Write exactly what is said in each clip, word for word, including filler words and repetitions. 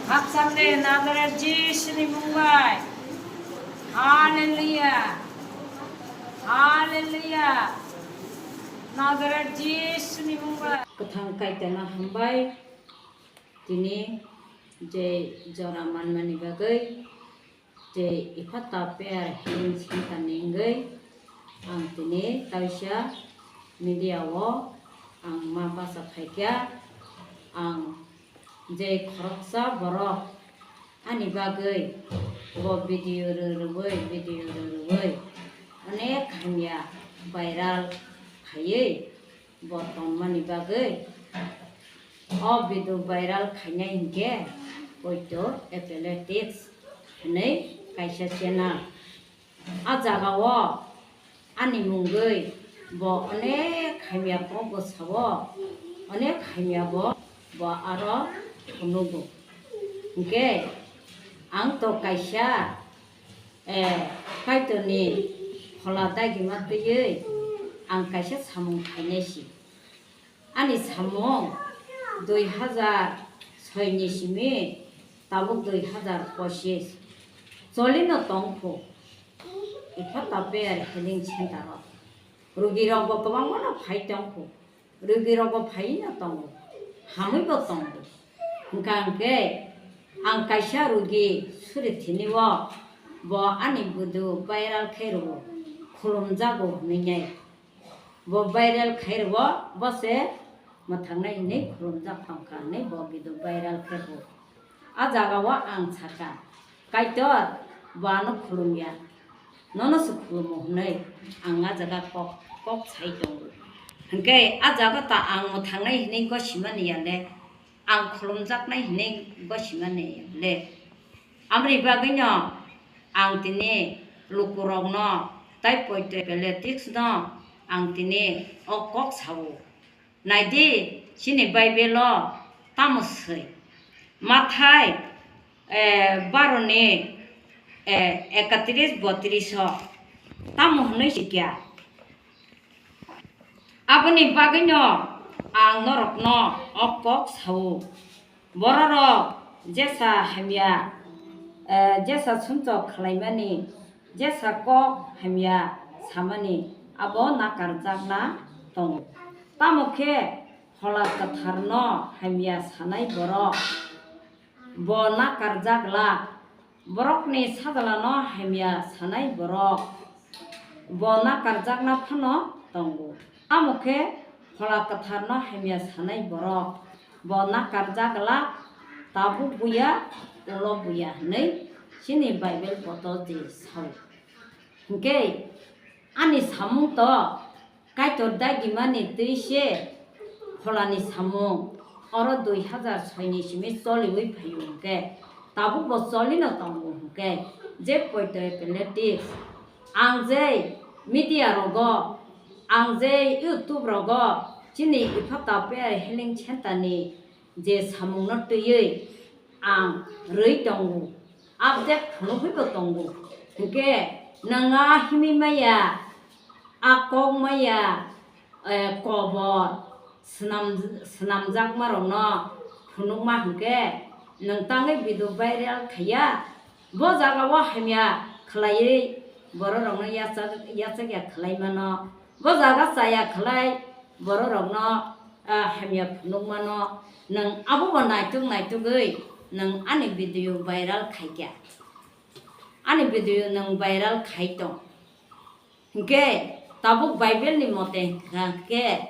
Hakchang de Nazaret Jisuni mung bai. Hallelujah. Hallelujah. Nazaret Jisuni mung bai. Kwthang Kaitorno hambai. Tini je jora manmani bagwi, je Ephata prayer healing center ni wngwi ang tini kaisa media o ang ma bacha phaikha. Ang je khoroksa borok ani bagwi bo video rwrwui, video rwrwui onek hamya viral khaiwi bo tongmani bagwi o video viral khainai hinkhe Poito Athletics hinwi kaisa channel. A jagao ani mungwi bo onek hamya kokbo sao, onek hamya bo, bo aro phunugo. Hinkhe ang to kaisa, eh, Kaitorni phola dagima twiwi ang kaisa samung khainai si. Ani samung dui hazar soi ni simi tabuk dui hazar pochis cholino tongkhu Ephata prayer healing center o. Rugi rok bo kwbangma no phai tongkhu, rugi rok bo phai no tongo, hamwi bo tongo. Hwnkha hwnkhe ang kaisa rugi suri thini o bo ani budu viral khe rwo, khulumjago hwnwi nai. Bo viral khai rwo, bo se mwthangnai hinwi khulumjak tongkha hinwi bo video viral khe bo. A jagao ang sakha, Kaitor, bo ano khulumya, nono se khulumo hinwi ang a jaga kok, kok sai tongo. Hinkhe a jaga ta ang mwthangnai hinwi gosimani ya le, ang khulumjaknai hinwi gosimani le. Amoni bagwino ang tini lukurokno tai Poito Athletics no ang tini o kok sao. Naidi, chini Bible o tamo swi? Mathai, eh, baro ni, eh, ekatris botris o tamo hwnwi sikya? Aboni bagwino ang norokno o kok sao, bororok jesa hamya, eh, jesa sumsok khlaimani, jesa kok hamya samani abo nakarjakna tongo. Tamo khe Phola Kwtharno hamya sanai borok bo nakarjak glak. Borokni sajlano hamya sanai borok bo nakarjakna phano tongo. Tamo khe Phola Kwtharno hamya sanai borok bo nakarjak glak, tabuk buya, ulo buya hwnwi chini Bible poto je sao. Hinkhe ani samung to Kaitor dagimani twi se pholani samung oro dui hazar soi ni simi choliwi phaio hinkhe, tabuk bo cholino tongo hinkhe, je Poito Athletics ang je media rogo, ang je YouTube rogo chini Ephata Prayer Healing Center ni je samungno twiwi ang rwi tongo, update phunugwi bo tongo. Hinkhe nwng a himwi maya, a kok maya, eh, kobor swnam-, swnamjakmarokno phunukma hinkhe nwng tangwi video viral khaiya. Bo jagao hamya khlaiwi bororokno yachak-, yachakya khlai mano. Bo jaga chaya khlai bororokno, ah, hamya phunukmano. Nwng abobo naituk naitugwi nwng ani video viral khaikha. Ani video nwng viral khai tong. Hinkhe tabuk Bible ni mote hinkha khe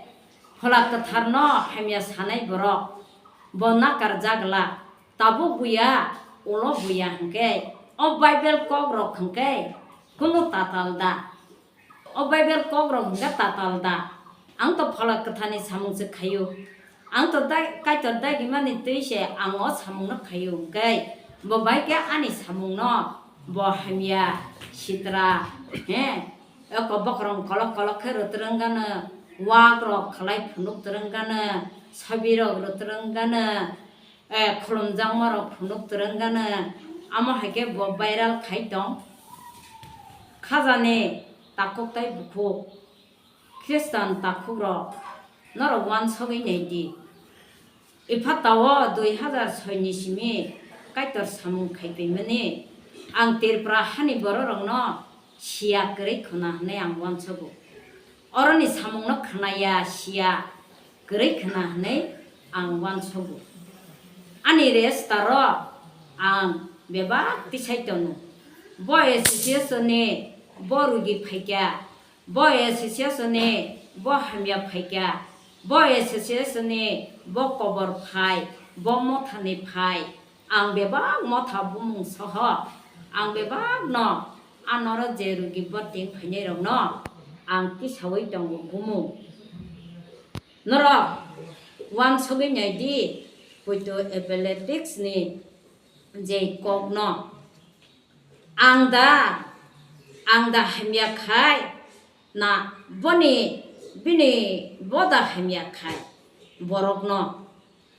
Phola Kwtharno hamya sanai borok bo nakarjak glak. Tabuk buya, ulo buya hinkhe o Bible kokrok hinkhe kunu tatal da? O Bible kokrok hinkhe tatal da? Ang to Phola Kwtharni samung se khaio. Ang to dai, Kaitor dagimani twi se ang o samungno khaio hinkhe bo bai khe ani samungno bo hamya sitra, he, eko bokhorok kolok kolok khe rwtrwng gano, wak rok khlai phunuk twrwng gano, sobi rok rwtrwng gano, eh, khulumjakma rok phunuk twrwng gano, amo hai khe bo viral khai tong. Khajani takhuk tai bukhuk, Khristan takhukrok, norok uansugwi nai di. Ephatao dui hazar soi ni simi Kaitor samung khaipaimani ang Tripura hani bororokno siya kwrwi khwna hwnwi ang uansugo. Oroni samungno khwnaya siya kwrwi khwna hwnwi ang uansugo. Ani restaro ang bebak tisai tongo. Bo association ni bo rugi phaikha, bo association ni bo hamya phaikha, bo association ni bo kobor phai, bo mothani phai, ang bebak motha bumung soho ang bebakno anoro je rugi boting phainairokno ang tisaui tongo bumung. Norok uansugui naidi, poito epileptics ni je kokno ang da, ang da hamya khai na boni, bini bo da hamya khai borokno,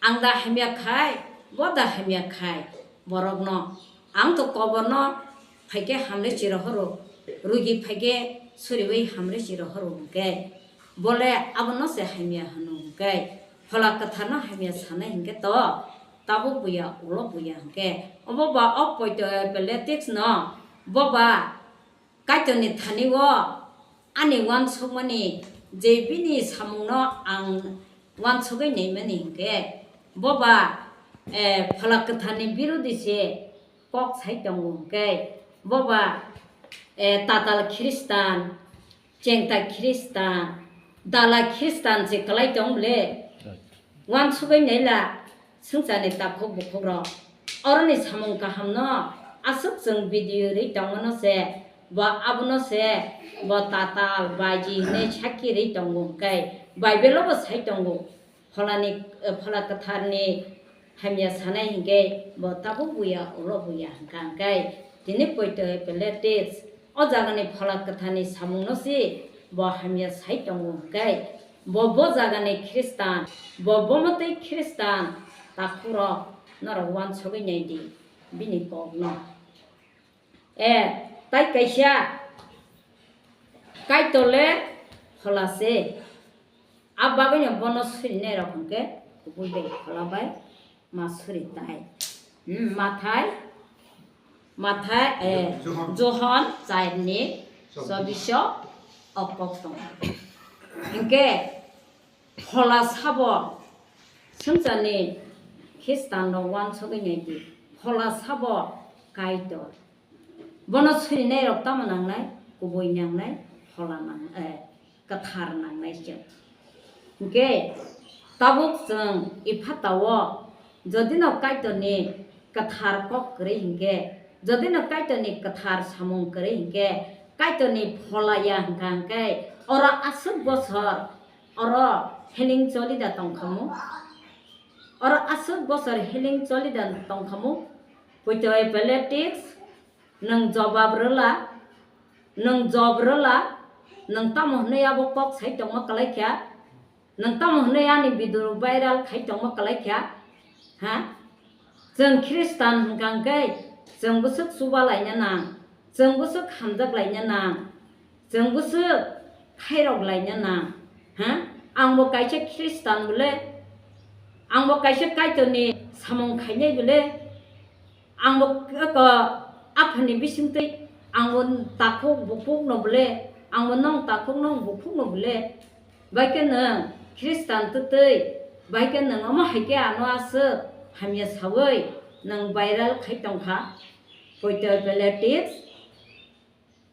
ang da hamya khai, bo da hamya khai borokno, ang to koborno phaikhe hamle chirohoro, rugi phaikhe suriwi hamle chirohoro hwnkhe, bole abono se hamya hwno hwnkhe, Phola Kwtharno hamya sanai hwnkhe to, tabuk buya, ulo buya hwnkhe, obo ba o poito epileptics no, bo ba Kaitorni thani o ani uansukmani je bini samungno ang uansugui naimani hwnkhe, bo ba, eh, Phola Kwtharni birodi se kok sai tongo hwnkhe, bo ba, eh, tatal Khristan, chengta Khristan, dala Khristan se kwlai tong le. Uansugui naila swngcharni takhuk bukhukrok. Oroni samung kahamno aswk chwng video rwi tongmano se, bo abono se, bo tatal baji hinwi sakki rwi tongo hwnkhe, Bible-o bo sai tongo. Pholani, eh, Phola Kwtharni hamya sanai hinkhe bo tabuk buya, ulo buya hwnkha hwnkhe tini poito epileptics. O jagani Phola Kwtharni samungno si bo hamya sai tongo hwnkhe, bo, bo jagani Khristan, bo, bo mwtwi Khristan takhukrok norok uansugui naidi bini kokno. E, tai kaisa Kaitor le phola se. A bagwino bono suri nairok hwnkhe kubui bai phola bai ma suri tai. Hmm, Mathai, Mathai, e, Johon. Johon chairni chobbiso o kok tongo. Hwnkhe phola sabo swngcharni Khristanrok uansugui naidi, phola sabo Kaitor. Bono suri nairok tamo nangnai? Kubui nangnai, phola nang-, eh, kwthar nangnai se. Hwnkhe tabuk chwng ephatao jodino Kaitorni kwthar kok kwrwi hinkhe, jodino Kaitorni kwthar samung kwrwi hinkhe, Kaitorni phola ya hwnkha hwnkhe oro aswk bosor oro healing cholida tongkhamu. Oro aswk bosor healing cholida tongkhamu. Poito epileptics, nwng jobab rwla, nwng job rwla, nwng tamo hwnwi abo kok sai tongma kwlaikha, nwng tamo hwnwi ani video viral khai tongma kwlaikha, ha? Chwng Khristan hwnkha hwnkhe chwng bwswk chuba laina nang, chwng bwswk hamjak laina nang, chwng bwswk khairok laina nang, ha? Angbo kaisa Khristan bole, angbo kaisa Kaitorni samung khainai bole, angbo eko aphani bisingtwi angbo takhuk bukhukno bole, angbo nong takhuk nong bukhukno bole, bai khe nwng Khristan twtwi, bai khe nwng omo hai khe ano aswk hamya saui nwng viral khai tongkha. Poito epileptics,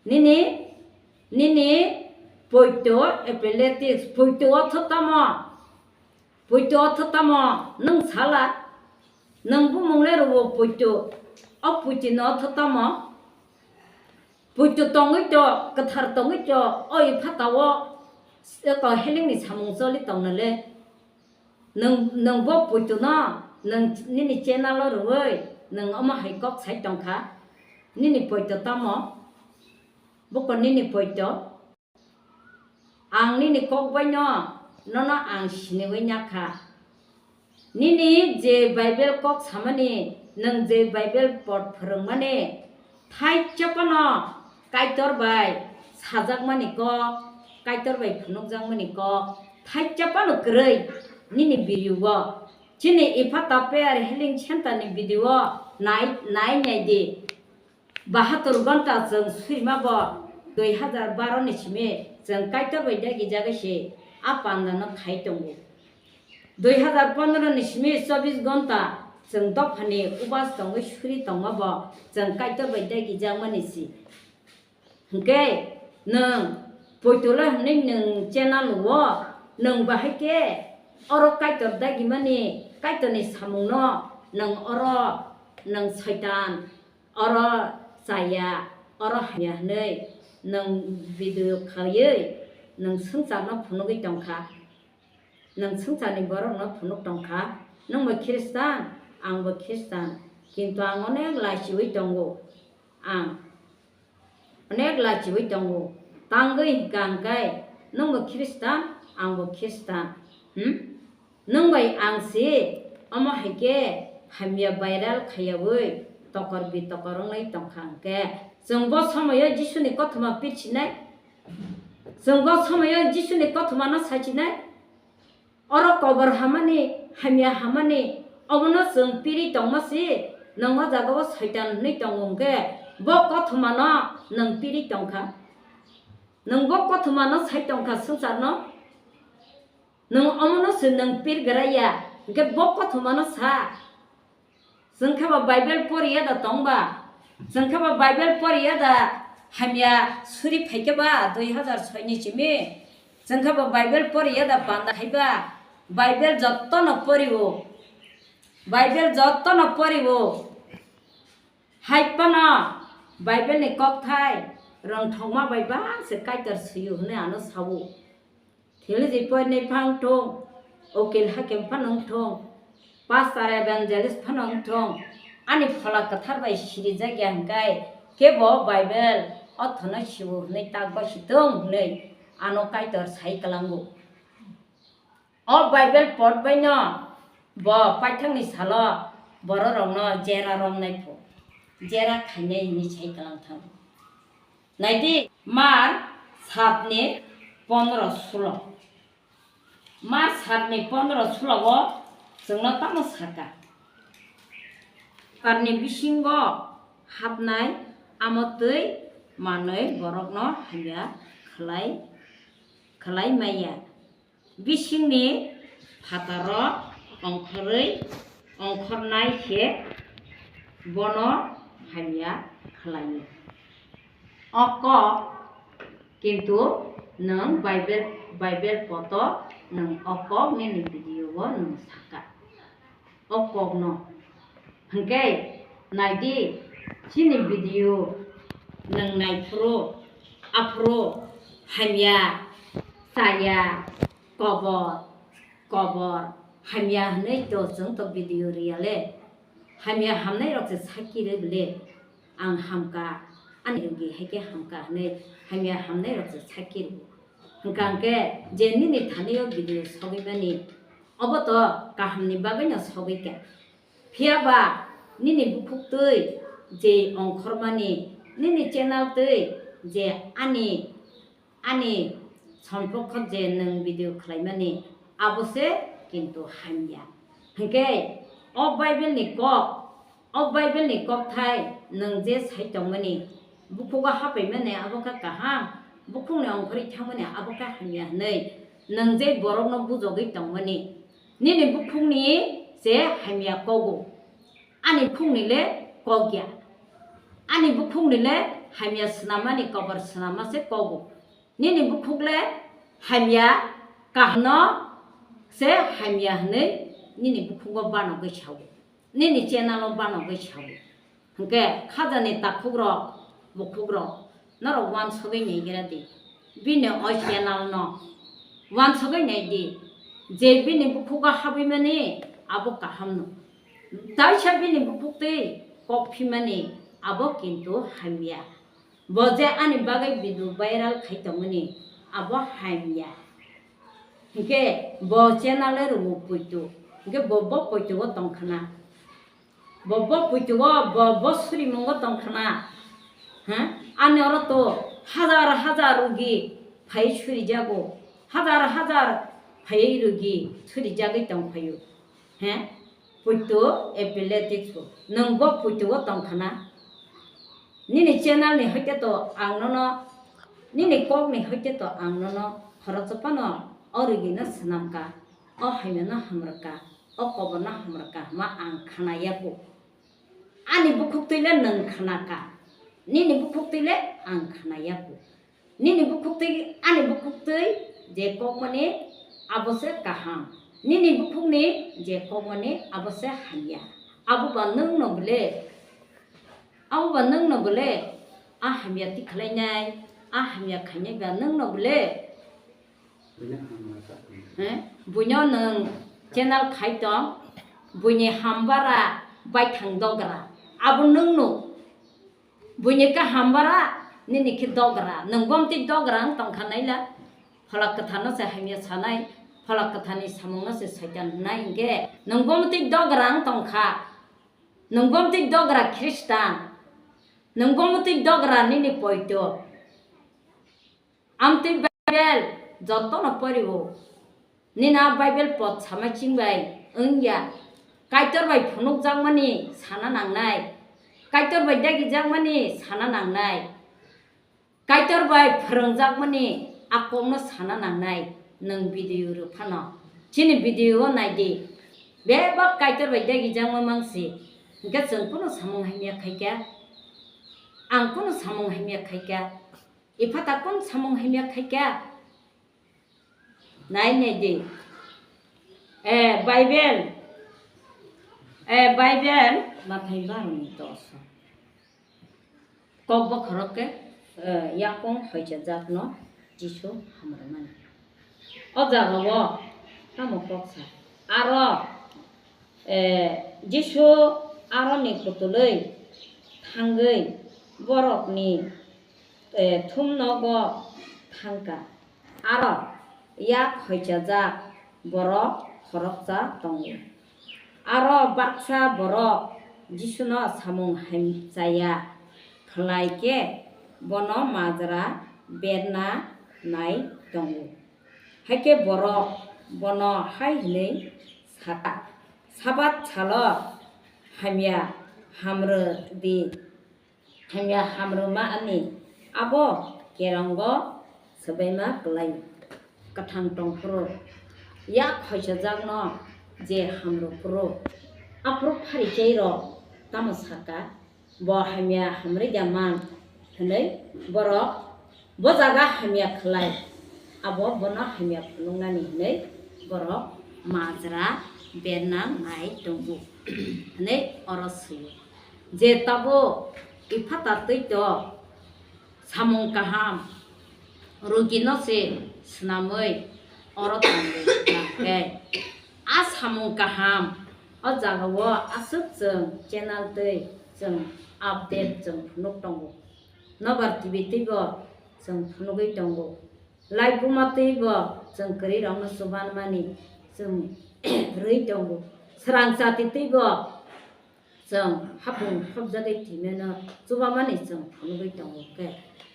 nini, nini poito epileptics, poito otho tamo? Poito otho tamo? Nwng sala, nwng bumung le rwo poito, o poito no otho tamo? Poito tongwi to, kwthar tongwi to, o ephatao eko healing ni samung choli tongna le. Nwng, nwng bo poito no, nwng nini channel o rwui, nwng omo hai kok sai tongkha, nini poito tamo? Buko nini poito? Ang nini kok bai no, nono ang siniui nakha. Nini je Bible kok samani, nwng je Bible pot phwrwngmani, thaisa phano Kaitor bai sajakmani kok, Kaitor bai phunukjakmani kok, thaisa phano kwrwi nini biriugo. Chini Ephata Prayer Healing Center ni video nai, nai nai di. Bahatur gonta chwng swima bo dui hazar baro ni simi chwng Kaitor bai dagi jaga se a panda no khai tongo. Dui hazar pondro ni simi chobbish gonta chwng dophani ubas tongwi suri tongma bo chwng Kaitor bai dagi jakmani si. Hwnkhe nwng poitolo hwnwi nwng channel o nwng bahai khe oro Kaitor dagimani Kaitorni samungno nwng oro nwng Soitan oro chaya oro hamya hwnwi nwng video khaiwi nwng swngcharno phunugwi tongkha. Nwng swngcharni borokno phunuk tongkha, nwng bo Khristan, ang bo Khristan, kintu ang onek lachiwi tongo. Ang onek lachiwi tongo. Tangwi hwnkha hwnkhe nwng bo Khristan, ang bo Khristan. Hmm? Nwng bai ang si omo hai khe hamya viral khaiyawi tokor bi tokor wngwi tongkha hwnkhe, chwng bo somoyo Jisuni kothoma pirsinai, chwng bo somoyo Jisuni kothomano sachinai. Oro kobor hamani, hamya hamani, omono chwng piri tongma si, nwng o jaga o Soitan hwnwi tongo hwnkhe, bo kothomano nwng piri tongkha. Nwng bo kothomano sai tongkha swngcharno. Nwng omono se nwng pir gra ya, hwnkhe bo kothomano sa. Chwng khe bo Bible poriya da tong ba? Chwng khe bo Bible poriya da hamya suri phai khe ba dui hazar soi ni simi? Chwng khe bo Bible poriya da panda hai ba? Bible jotto no poriwo. Bible jotto no poriwo. Hai phano Bible ni kokthai rwngthokma bai bang se Kaitor swiyo hwnwi ano sawo. Theology poinai phano wngthung, ukil hakim phano wngthung, pastor evangelist phano wngthung, ani Phola Kwthar bai sirijak ya hwnkhe kebo Bible orthono siwo hwnwi tak bai si thung hwnwi ano Kaitor sai kwlango. O Bible pot baino bo paithakni salo bororokno jera romnai pho, jera khainai hwnwi sai kwlang thang. Naidi, Mar satni pondro sulo. Mar satni pondro sulo o chwngno tamo saka. Karni bisingo hapnai amo twi manwi borokno hamya khlai, khlai maya. Bisingni phataro ongkhorwi, ongkhornai khe bono hamya khlaio. O kok, kintu nwng Bible, Bible poto nwng o kok nini video o nwng saka. O kokno. Hwnkhe naidi, chini video nwng naiphuru, aphuru hamya, chaya, kobor, kobor, hamya hwnwi to chwng to video riyale. Hamya hamnai rok se sakki rwbwle. Ang hamka, ani rugi hai khe hamka hwnwi hamya hamnai rok se sakki rwo. Hwnkha hwnkhe je nini thani o video sogwi mani, obo to kahamni bagwi no sogwi kha. Phiya ba nini bukhuk twi je ongkhormani, nini channel twi je ani Ani sompokho je nwng video khlaimani, abo se kintu hamya. Hwnkhe o Bible ni kok, o Bible ni kokthai nwng je sai tongmani, bukhugo hapaimani abo khe kaham, bukhukni ongkhorwi thangmani abo khe hamya hwnwi nwng je borokno bujogwi tongmani, nini bukhukni se hamya kogo. Ani bukhukni le kok ya. Ani bukhukni le hamya swnamani kobor swnamma se kogo. Nini bukhuk le hamya kahamno se hamya hwnwi nini bukhugo banogwi sao. Nini channel o banogwi sao. Hwnkhe khajani takhukrok, bukhukrok, norok uansugwi naigra di. Bini o channel no uansugwi nai di. Je bini bukhugo habwimani abo kahamno. Taisa bini bukhuk twi kok phimani abo kintu hamya. Bo je ani bagwi video viral khai tongmani abo hamya. Hwnkhe bo channel rwgo poito. Hwnkhe bo, bo poito o tongkhana. Bo, bo poito o, bo, bo surimungo tongkhana. Ha? Ani oro to hajar hajar rugi phai surijago. Hajar hajar phai rugi surijagwi tongphaio. He? Puitu Apple Titsu. Nwng bo puitu o tong khana? Nini channel ni hoite to ang nono, nini kok ni hoite to ang nono khoroksa phano o rwgwi no swnam ka, o hamya no hamrwk ka, o kobor no hamrwk ka hwnma ang khana ya ku. Ani bukhuk twi le nwng khna ka, nini bukhuk twi le ang khna ya ku. Nini bukhuk twi, ani bukhuk twi je kokmani abo se kaham. Nini bukhukni je kokmani abo se hamya. Abo ba nwng no bole, abo ba nwng no bole, a hamya ti khlainai, a hamya khainai ba nwng no bole. He? Buino nwng channel khai tong, buini hambara baithang dogra. Abo nwng no. Buini kaham bara, nini khe dogra. Nwng bomtwi dogra wng tong kha naila. Pholak kwtharno se hamya sanai, pholak kwtharni samungno se Saitan hwnai hinkhe, nwng bomtwi dogra wng tong kha. Nwng bomtwi dogra Khristan. Nwng bomtwi dogra nini poito. Amtwi Bible jotono poriwo. Nini a Bible pot sama chingbai wngya. Kaitor bai phunukjakmani sana nangnai. Kaitor bai dagijakmani sana nangnai. Kaitor bai phwrwngjakmani a kokno sana nangnai. Nwng video rw phano. Chini video o naidi. Bebak Kaitor bai dagijakma mangsi. Hwnkhe chwng kunu samung hamya khaikha. Ang kunu samung hamya khaikha. Ephata kunu samung hamya khaikha? Nai nai di. Eh, Bible. Eh, Bible. Mathai baroni doso. Kok bokhorok khe, eh, yakung hoichajakno Jisu hamrwmani. O jagao tamo kok sa? Aro, eh, Jisu aroni kutulwi thangwi borokni, eh, thumnogo thangkha. Aro yak hoichajak borok khoroksa tongo. Aro baksa borok Jisuno samung hamchaya khlai khe bono majra berna nai tongo. Hakhe borok bono hai hwnwi sakha, "Sabat salo hamya hamrw di, hamya hamrwma ani abo kerongo swbaima klai kwthang tong phuru, yak hoichajakno je hamrw phuru, aphuru pharichairok tamo sakha?" Bo hamya hamrwida man hwnwi borok bo jaga hamya khlai, abo bono hamya phunuknani hwnwi borok majra bernang nai tongo hwnwi oro swi-o. Je tabuk Ephata twi to samung kaham rugino se swnamwi oro tongwi tongkhe, a samung kaham o jagao aswk chwng channel twi chwng update chwng phunuk tongo. Nobar T V twibo chwng phunugwi tongo. Live buma twibo chwng kwrwirokno chubanmani chwng rwi tongo. Swrang chati twibo chwng hapung thopjagwi thwimano chubamani chwng phunugwi tongo khe,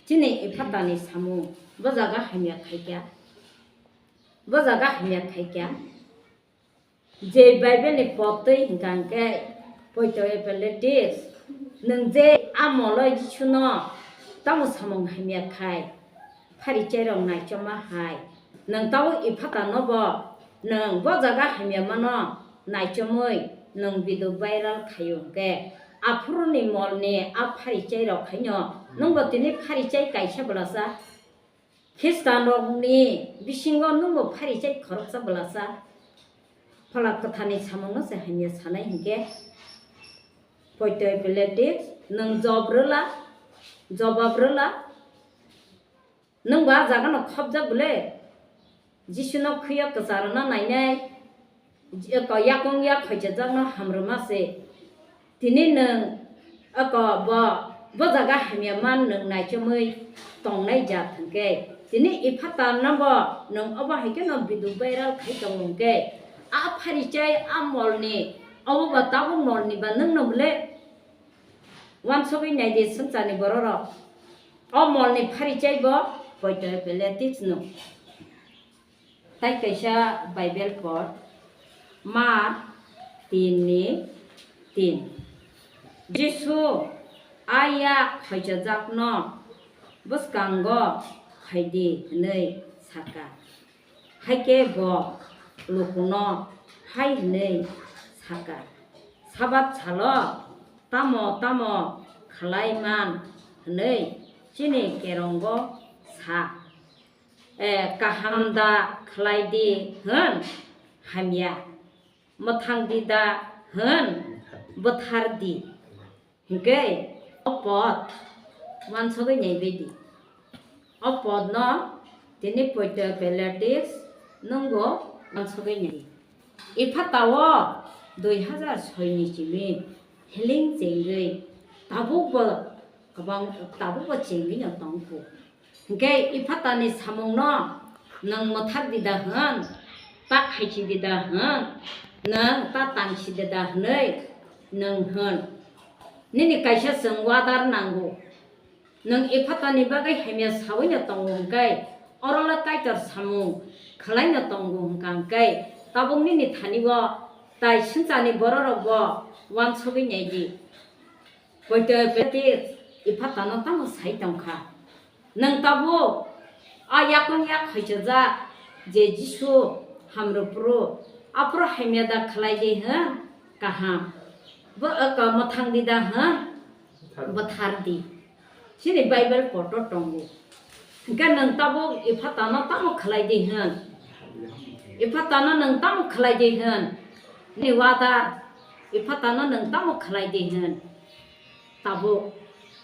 chini Ephatani samung bo jaga hamya khaikha, bo jaga hamya khaikha. Je Bible ni pottwi hinkha hinkhe, poito Epaphroditus, nwng je a molo Jisuno tamo samung hamya khai, pharichairok naichoma hai, nwng tabuk Ephatanobo nwng bo jaga hamyamano naichomwi nwng video viral khaio hinkhe, aphuruni molni a pharichairok haino nwngbo tini pharichai kaisa bwlasa, Khristanrokni bisingo nwngbo pharichai khoroksa bwlasa, Phola Kwtharni samungno se hamya sanai hinkhe, poito Epaphroditus, nwng job rwla, jobab rwla, nwngbo a jagano khopjak bwle? Jisuno khwiyo kwcharwna nainai, eko yakung yak hoichajakno hamrwma se. Tini nwng eko bo, bo jaga hamya man nwng naichomwi tongnai jat hinkhe, tini Ephatanobo nwng obo hai kheno video viral khai tongo hinkhe, a pharichai a molni, obo ba tabuk molni ba nwngno bwle? Wansugwi naidi swngcharni bororok. O molni pharichai bo poito Epaphroditus no. Tai kaisa Bible por, Mark tin ni tin. Jisu a yak khaichajakno bwskango phaidi hwnwi saka. Haikhe bo lukuno hai hwnwi saka, Sabat salo tamo tamo khlai man hwnwi chini kerongo sa. Eh, kaham da khlai di hwn hamya, mwthang di da hwn bwthar di. Hinkhe o pod uansugwi naibai di. O podno tini poito Pilatus nwngbo uansugwi nai di. Ephatao dui hazar soi ni simi healing chengwi tabukbo kwbang, tabukbo chengwino tongkhu. Hinkhe Ephatani samungno nwng mwthak dida hwn, ta khaichi dida hwn, nwng ta tangsi dida hwnwi nwng hwn. Nini kaisa chwng wadar nango. Nwng Ephatani bagwi hamya sawino tongo hwnkhe, oro le Kaitor samung khwlaino tongo hwnkha hwnkhe, tabuk nini thani-o tai swngcharni bororokbo uansugwi nai di. Poito Pilatus Ephatano tamo sai tongkha? Nwng tabuk a yakung yak khaichajak je Jisu hamrwphuru, aphuru hamya da khlai di hwn kaham, bo, mwthang di da hwn bwthar di. Chini Bible poto tongo. Hinkhe nwng tabuk Ephatano tamo khlai di hwn? Ephatano nwng tamo khlai di hwn? Ni wadar, Ephatano nwng tamo khlai di hwn? Tabuk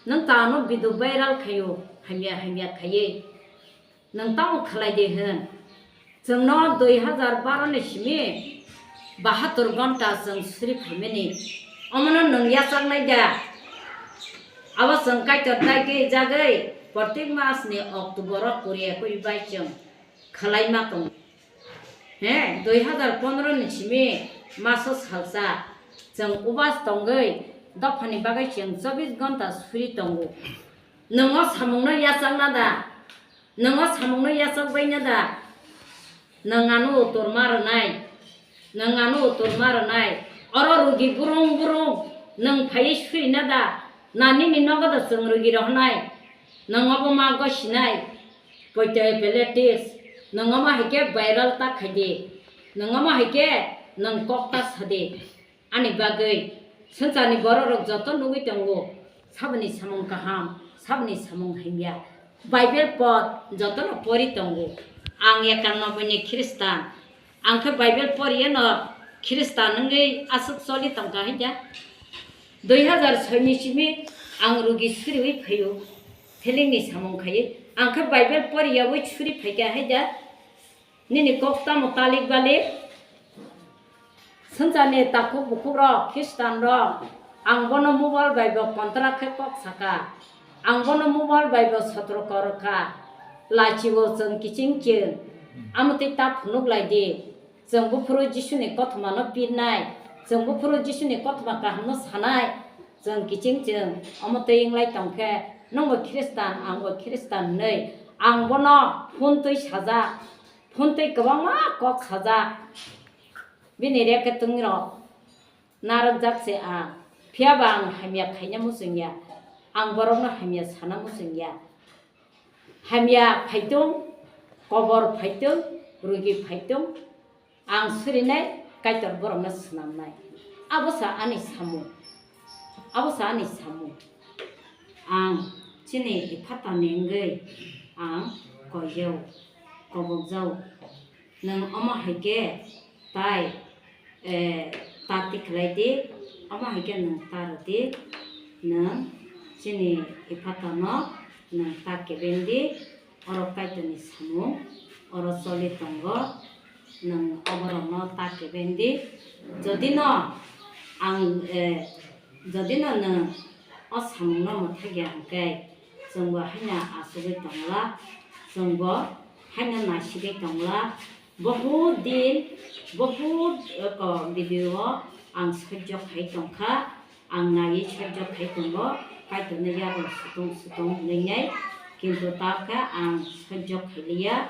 nwng tano video viral khaio, hamya hamya khaiwi. Nwng tamo khlai di hwn? Chwngno dui hazar baro ni simi bahatur gonta chwng suri phaimani. Omono nwng yachaknai da? Abo chwng Kaitor dagi jagwi protek mas ni October o kuri ekui bai chwng khlai ma tongo. He, dui hazar pondro ni simi maso salsa chwng ubas tongwi dophani bagwi chwng chobbish gonta suri tongo. Nwng o samungno yachakna da? Nwng o samungno yachak bai na da? Nwng ano utor ma rwnai. Nwng ano utor ma rwnai. Oro rugi burung burung nwng phaiwi suri na da? Na nini nogo da chwng rugi rohonai? Nwng obo ma gosinai? Poito Pilatus, nwng omo hai khe viral ta khai di. Nwng omo hai khe nwng kok ta sa di. Ani bagwi swngcharni bororok joto nugwi tongo, saboni samung kaham, saboni samung hamya. Bible pod jotono pori tongo. Ang ekanoboi ni Khristan. Ang khe Bible poriyeno Khristan wngwi aswk choli tongkha hai da? Dui hazar soi ni simi ang rugi suriwi phaio, healing ni samung khaiwi. Ang khe Bible poriyawi suri phaikha hai da? Nini kok tamo talik balik? Swngcharni takhuk bukhukrok, Khristanrok, ang bono mobile bai bo contract khe kok saka. Ang bono mobile bai bo sotroko rwkha. Lachio chwng kiching chwng. Amotwi ta phunuk lai di. Chwng buphuru Jisuni kothomano pirnai. Chwng buphuru Jisuni kothoma kahamno sanai. Chwng kiching chwng. Omo twi wnglai tongkhe, nwngbo Khristan, angbo Khristan hwnwi. Ang bono phone twi sajak. Phone twi kwbangma kok sajak. Bini rek khe twngrok narwkjak se ang. Phiya ba ang hamya khaina muchung ya. Ang borokno hamya sana muchung ya. Hamya phaitung, kobor phaitung, rugi phaitung, ang surinai Kaitor borokno swnamnai. Abo sa ani samung. Abo sa ani samung. Ang chini Ephatani wngwi ang koijao, kobokjao. Nwng omo hai khe tai, eh, ta tikhlai di, omo hai khe nwng ta rw di, nwng chini Ephatano nwng ta kebeng di, oro Kaitorni samung, oro choli tongo, nwng oborokno ta kebeng di. Jodi no ang, eh, jodi no nwng o samungno mwthakya hwnkhe, chwngbo haino achugwi tongla, chwngbo haino naisigwi tongla. Bohut din, bohut, eh, ko video o ang sojjo khai tongkha, ang naiwi sojjo khai tongo, Kaitorni yarwng sutung sutung hwnwi nai, kintu ta khe ang sojjo khailiya,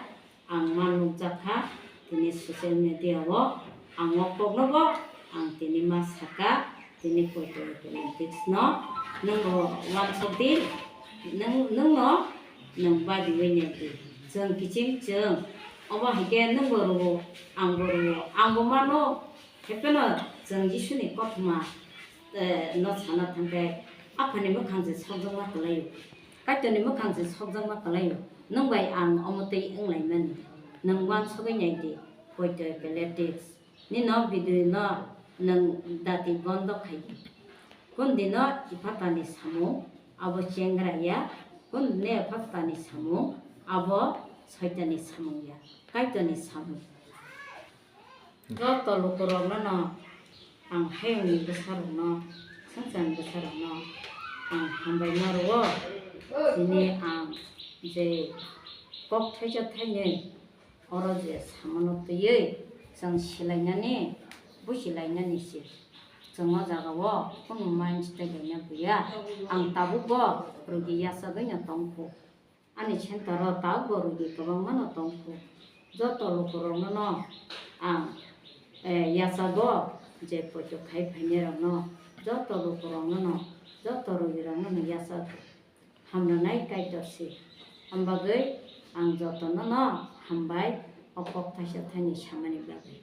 ang ma nukjakha tini social media o, ang o kokno bo Ang tini ma saka, tini poito epileptics no, nwng bo wansok di, nwng, nwng no, nwng badi wi nai di. Chwng kiching chwng, obo hai khe nwng bo rwo, ang bo rwo, ang bo mano, hepheno chwng Jisuni kothoma, eh, no sana thang khe, Aphani mwkhang se sokjakma kwlaio, Kaitorni mwkhang se sokjakma kwlaio, nwng bai ang omo twi wng lai mani. Nwng wansogwi nai di, poito epileptics. Nino video no nwng dati bondo khai di. Kun dino iphatani samung abo chengra ya, kun nephatani samung abo soitani samung ya, Kaitorni samung. Joto lukurokno no ang hayungni bwsarokno, swngcharni bwsarokno ang hambai ma rwo. Tini ang je kok thaisa thainwi oro je samano twiwi chwng silainani, buchilainani se. Chwng o jagao kunu mind tei laina buya. Ang tabukbo rugi yachagwino tongkhu. Ani center o tabukbo rugi kwbangmano tongkhu. Joto lukurokno no ang, eh, yachago je poito khai phainairokno, joto lukurokno no, joto rugirokno no yachago. Hamrwnai Kaitor se. Ambagwi ang jotono no hambai o kok thaisa thaini samani bagwi.